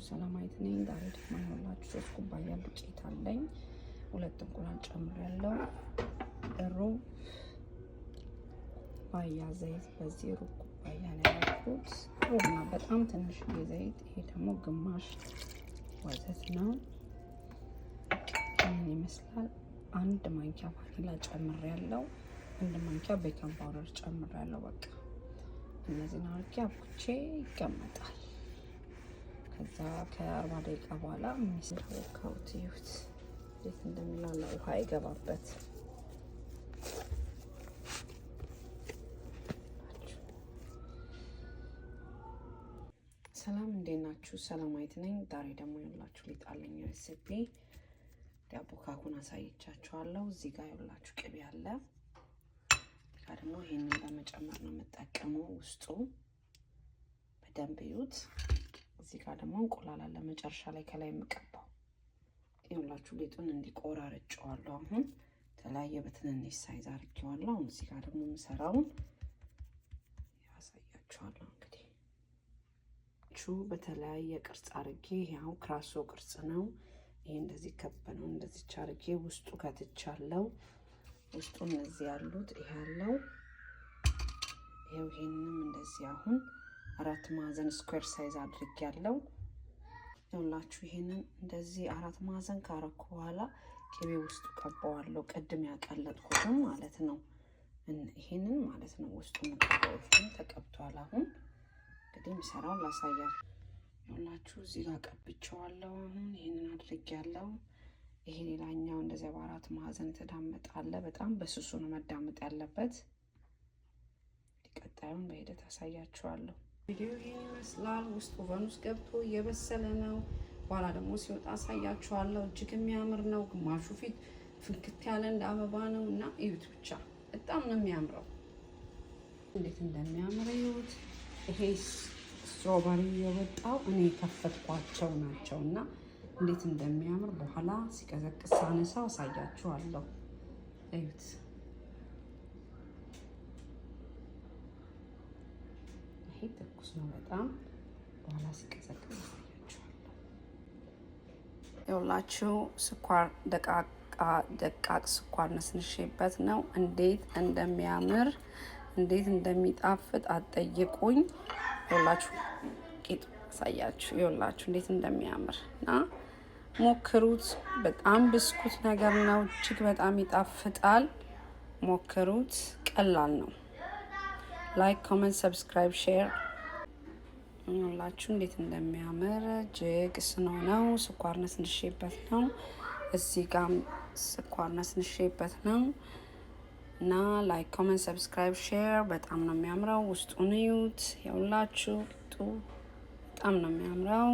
ሰላማዊት ነኝ። ዛሬ ደግሞ ይኸውላችሁ 3 ኩባያ ዱቄት አለኝ። 2 እንቁላል ጨምሬያለሁ። ሩብ ኩባያ ዘይት፣ በዚህ ሩብ ኩባያ ነው ያደረኩት። ሩብ ነው፣ በጣም ትንሽዬ ዘይት። ይሄ ደግሞ ግማሽ ወተት ነው። ይህን ይመስላል። 1 ማንኪያ ቫኒላ ጨምሬያለሁ። 1 ማንኪያ baking powder ጨምሬያለሁ። በቃ እነዚህን አድርጌ አብኩቼ ይቀመጣል። ከዛ ከ40 ደቂቃ በኋላ የሚስታወካውት ይሁት እንዴት እንደሚላላ፣ ውሃ ይገባበት። ሰላም፣ እንዴት ናችሁ? ሰላማዊት ነኝ። ዛሬ ደግሞ ያላችሁ ሊጥ አለኝ recipe፣ አቦካኩን አሳይቻችኋለሁ። እዚህ ጋር ያላችሁ ቅቤ አለ። እዚህ ጋር ደግሞ ይሄንን በመጨመር ነው የምጠቀመው። ውስጡ በደንብ እዩት። እዚህ ጋር ደግሞ እንቁላል አለ መጨረሻ ላይ ከላይ የምቀባው። ይኸውላችሁ ሊጡን እንዲቆራርጨዋለሁ። አሁን የተለያየ በትንንሽ size አድርጌዋለሁ። አሁን እዚህ ጋር ደግሞ የምሰራውን ያሳያችኋለሁ። እንግዲህ በተለያየ ቅርጽ አድርጌ፣ ያው croissant ቅርጽ ነው። ይሄ እንደዚህ ክብ ነው። እንደዚህ አድርጌ ውስጡ ከትቻለው። ውስጡ እነዚህ ያሉት ይሄ ያለው ይሄው፣ ይሄንንም እንደዚህ አሁን አራት ማዕዘን square size አድርጌ ያለው። ይኸውላችሁ ይሄንን እንደዚህ አራት ማዕዘን ካረኩ በኋላ ቅቤ ውስጡ ቀባዋለሁ። ቅድም ያቀለጥኩትም ማለት ነው። ይሄንን ማለት ነው ውስጡ የምቀባው። ይሄን ተቀብቷል። አሁን እንግዲህ የሚሰራውን ላሳያችሁ። ይኸውላችሁ እዚህ ጋር ቀብቼዋለሁ። አሁን ይሄንን አድርጌያለሁ። ይሄ ሌላኛው እንደዚያ በአራት ማዕዘን የተዳመጠ አለ። በጣም በስሱ ነው መዳመጥ ያለበት። ቀጣዩን በሂደት አሳያችኋለሁ። ቪዲዮ ይሄን ይመስላል። ውስጥ oven ውስጥ ገብቶ እየበሰለ ነው። በኋላ ደግሞ ሲወጣ አሳያችኋለሁ። እጅግ የሚያምር ነው። ግማሹ ፊት ፍንክት ያለ እንደ አበባ ነው እና እዩት ብቻ፣ በጣም ነው የሚያምረው። እንዴት እንደሚያምር እዩት። ይሄ strawberry የወጣው እኔ የከፈትኳቸው ናቸው እና እንዴት እንደሚያምር በኋላ ሲቀዘቅዝ ሳነሳው አሳያችኋለሁ። እዩት። ይሄ ትኩስ ነው በጣም፣ በኋላ ሲቀዘቅዝ አሳያችኋለሁ። ይኸውላችሁ ስኳር፣ ደቃቅ ስኳር ነስንሼበት ነው። እንዴት እንደሚያምር፣ እንዴት እንደሚጣፍጥ አትጠይቁኝ። ይኸውላችሁ ቂጡ አሳያችሁ። ይኸውላችሁ እንዴት እንደሚያምር እና ሞክሩት። በጣም ብስኩት ነገር ነው። እጅግ በጣም ይጣፍጣል። ሞክሩት። ቀላል ነው። Like፣ comment፣ subscribe፣ share። ይኸውላችሁ እንዴት እንደሚያምር፣ እጅግ snow ነው። ስኳር ነስንሼበት ነው። እዚህ ጋም ስኳር ነስንሼበት ነው እና like፣ comment፣ subscribe፣ share። በጣም ነው የሚያምረው። ውስጡን እዩት። ይኸውላችሁ ቂጡ በጣም ነው የሚያምረው።